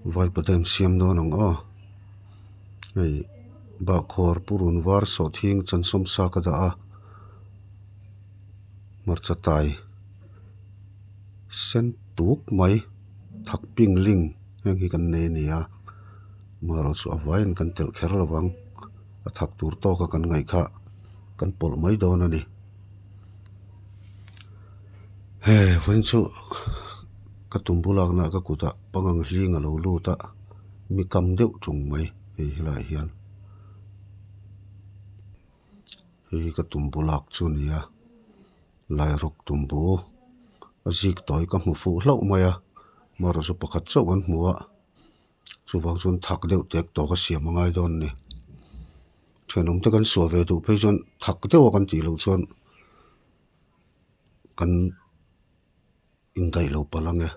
Vaipadem siam dawn ang aw. Hei bahkhawr purun var sawhthing chansawm sa ka dah a hmarcha tai sen tuk mai thak ping ling heng hi kan nei a ni a amaherawhchu a vaiin kan telh kher lo vang a thak tur tawk a kan ngaih kha kan pawlh mai dawn a ni. He vawiin chu ka tum bulakna ka kutah pangang hling a lo lut a mi kam deuh tung mai hei helaiah hian hei hi ka tum bulak chu a ni a lairawk tumbu a zik tawi ka hmu fuh hlauh mai a amaherawh chu pakhat chauh kan hmu a chuvang chuan thak deuh tek tawk a siam a ngai dawn a ni thenawm te kan suah ve duh phei chuan thak deuh a kan tih loh chuan. Kan indaih lo palh ang e,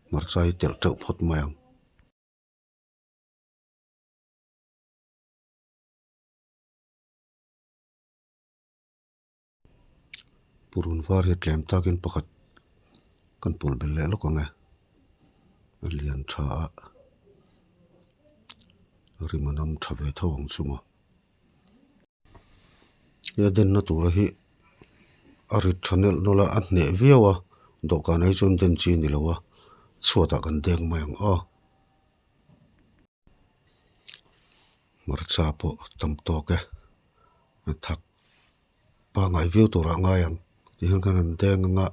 hmarcha hi telh teuh phawt mai ang. Purun var hi a tlem takin pakhat kan pawlh belh leh lawk ang e, a lian tha a, rim a nam tha ve tho ang chu maw. He denna tura hi a rit tha nelh nawlh a a hneh viau a dawhkan ah hi chuan den chi a ni lo a chhuatah kan deng mai ang aw. Hmarcha pawh tam tawk e a thak pangngai viau turah a ngai ang tihian khan an deng ang a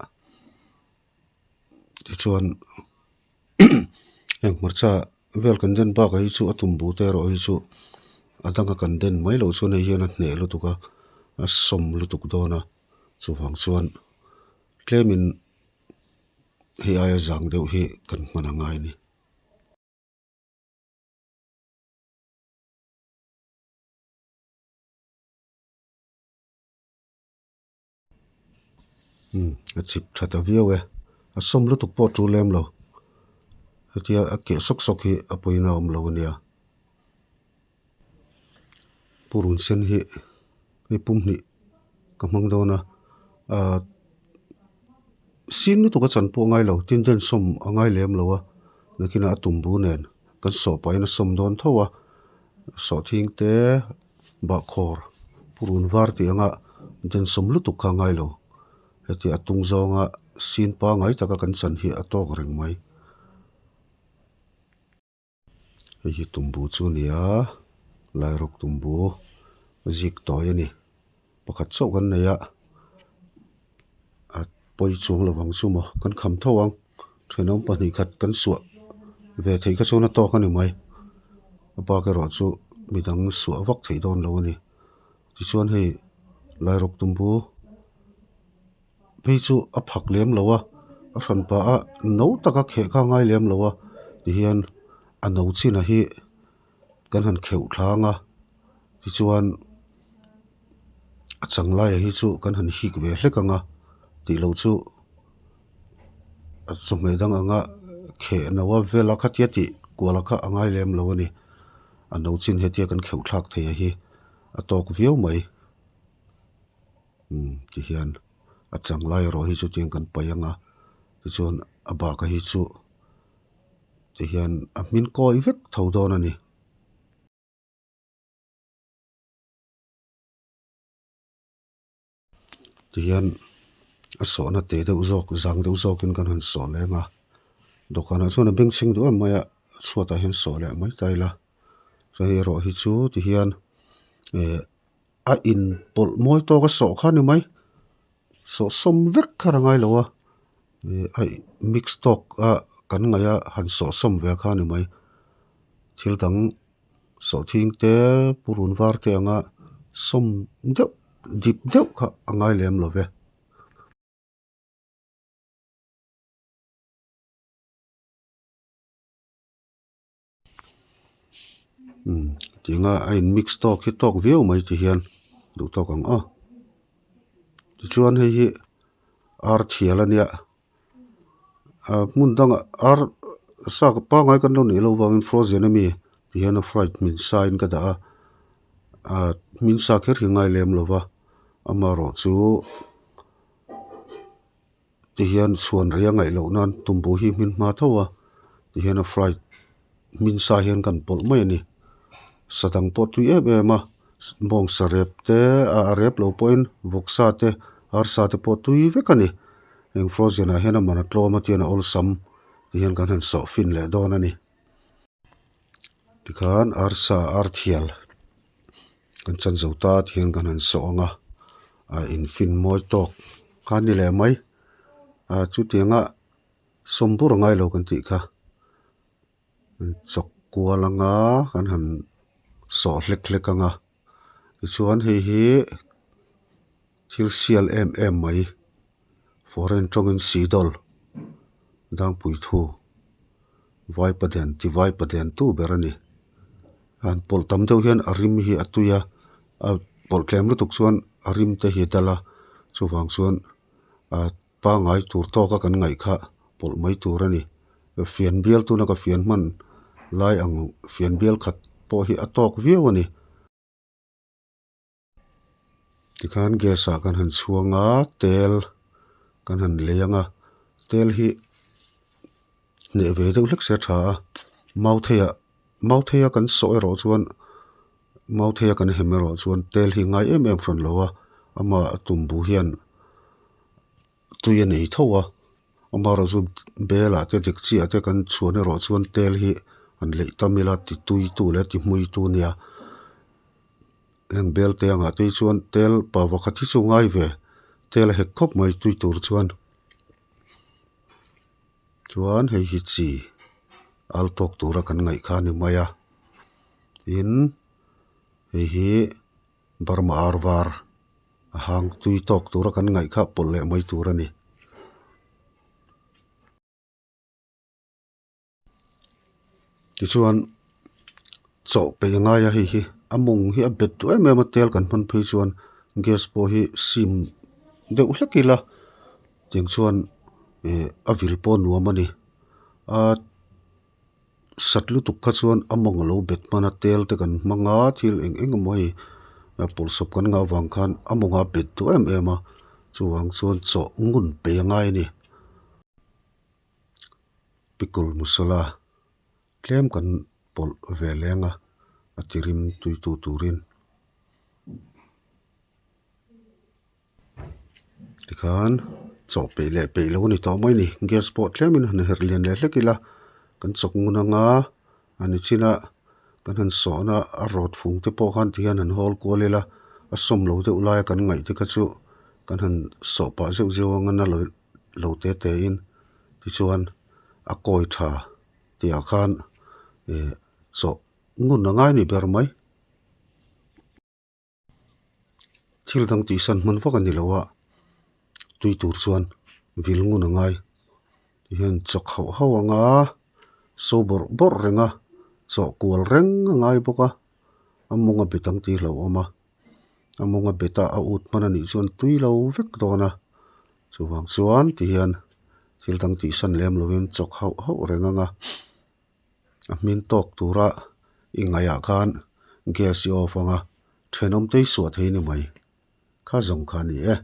tichuan heng hmarcha vel kan den bakah hi chu a tumbu te erawh hi chu a danga kan den mai loh chuan hei hian a hneh lutuk a a sawm lutuk dawn a chuvang chuan tlemin hei aia zang deuh hi kan hman a ngai a ni. Umm a chip tha ta viau e a sawm lutuk pawh a tul lem lo hetia a keh sawk sawk hi a pawina a awm lo a nia purun sen hi hei pum hnih ka hmang dawn a ahh sin lutuk a chan pawh a ngai lo tin den sawm a ngai lem lo a nakinah a tumbu nen kan sawh pahin a sawm dawn tho a sawhthing te bahkhawr purun var tih anga densawm lutuk kha a ngai lo heti a tung zawnga sin pangai taka kan chan hi a tawk reng mai hei hi tumbu chu a ni a lairawk tumbu zik tawi a ni pakhat chauh kan nei a a pawi chuang lo vang chu maw kan kham tho ang thenawm pahnih khat kan suah ve theih kha chuan a tawk a ni mai a bak erawh chu midang suah vak theih dawn lo a ni tichuan hei lairawk tumbu phei chu a phak lem lo a a hran pah a no taka kheh kha a ngai lem lo a tihian a no chin ah hi kan han kheuh thlang a tichuan a chang laiah hi chu kan han hik ve hlek ang a tih loh chu a chawhmeh dang anga kheh no a vel a khatia tih kual a kha a ngai lem lo a ni a no chin hetia kan kheuh thlak thei a hi a tawk viau mai umm tihian a chang lai erawh hi chu tiang kan paih ang a tichuan a bak a hi chu tihian a hmin kawi vek tho dawn a ni. Tihian a sawhna teh deuh zawk zang deuh zawkin kan han sawh leng a dawhkanah chuan a bengchheng duh em mai a chhuatah hian sawh leh mai ta ila chuan hei erawh hi chu tihian eh a inpawlh mawi tawk a sawh kha a ni mai sawh sawm vek kher a ngai lo a ih a mix tawk a kan ngaih a han sawh sawm ve kha a ni mai thil dang. Sawhthing te purun var te anga sawm deuh dip deuh kha a ngai lem lo ve. Umm tinga a in mix tawk hi tawk viau mai ti hian duh tawk ang aw. Tichuan hei hi ar thial a nia ah hmun dangah ar sa pangngai kan lo neih loh vangin frozen ami ti hian a fried hmin sa in ka dah a ah hmin sa kher hi a ngai lem lo va amaherawh chu ti hian chhuan rei a ngaih loh nan tumbu hi hmin hma tho a. Tihian a fry hmin sa hian kan pawlh mai a ni. Sa dang pawh tui em em a bawngsa rep te a rep lo pawhin vawksa te arsa te pawh tui vek a ni. Heng frozen ah hian a man a tlawm a tihian a awlsam tihian kan han sawh fin leh dawn a ni. Tikhan arsa arthial kan chan zo ta tihian kan han sawh ang a a infin mawi tawk kha a ni leh mai ah chutianga sawm bur a ngai lo kan tih kha an chawk kual ang a kan han sawh hlek hlek ang a tichuan hei hi thil sial em em mai foreign tawngin sidol dangpuithu vaipaden ti vaipaden tu ber a ni an pawlh tam deuh hian a rim hi a tui a a pawlh tlem lutuk chuan a rim te hi a dal a chuvang chuan ah pangai tur tawka kan ngaih kha pawlh mai tur a ni fian bial tuna ka fian hman lai ang fian bial khat pawh hi a tawk viau a ni. Tikhan gas ah kan han chhuang a tel kan han lei ang a tel hi hneh ve deuh hlek se a tha a mauthei ah mauthei a kan sawh erawh chuan mauthei a kan hem erawh chuan tel hi ngai em em hran lo a amah a tumbu hian tui a nei tho a amaherawhchu bel ah te dik chiah te kan chhuan erawh chuan tel hi an leih tam ila ti tui tu leh ti hmui tu a nia. Heng bel te angah te hi chuan tel pa pakhat hi chu ngai ve tel a hek khawp mai tui tur chuan chuan hei hi chi al tawk tura kan ngaih kha a ni mai a tin hei hi Burma ar var a hang tui tawk tura kan ngaih kha pawlh leh mai tur a ni. Tichuan chaw peih a ngai a hei hi a mawng hi a bet duh em em a tel kan hman phei chuan gas pawh hi sim deuh hlek ila tiang chuan ih a vil pawh a nuam a ni a sat lutuk kha chuan a mawng a lo bet hman a tel te kan hmang a thil eng eng emaw hei pawlhsawp kan ngah avang khan a mawng a bet duh em em a chuvang chuan chaw ngun peih a ngai a ni. Pickle masala tlem kan pawlh ve leng a, a ti rim tui tu turin tikhan chaw peih leh peih lo a ni tawh mai a ni. Gas pawh tlemin han herh lian leh hlek ila kan chawk ngun anga a ni chin a kan han sawhna a rawt fung te pawh khan tihian han hawl kual ila a sawm lo deuh laia kan ngaih te kha chu kan han sawh pah zeuh zeuh anga na lo. lo te te in tichuan a kawi tha tih ah khan ih chawh ngun a ngai ni ber mai. Thil dang tih san hman vak a ni lo a tui tur chuan vil ngun a ngai tihian chawk hauh hauh anga so bawrh bawrh reng a chawh kual reng a ngai bawk a a mawng a bet ang tih hlauhawm a. A mawnga bet a a ut hman a nih chuan tui lo vek dawn a chuvang chuan tihian thil dang tih san lem lovin chawk hauh hauh reng ang a a hmin tawk tura i ngaihah khan gas i off ang a thenawm te i suah thei ni mai kha zawng kha a ni e.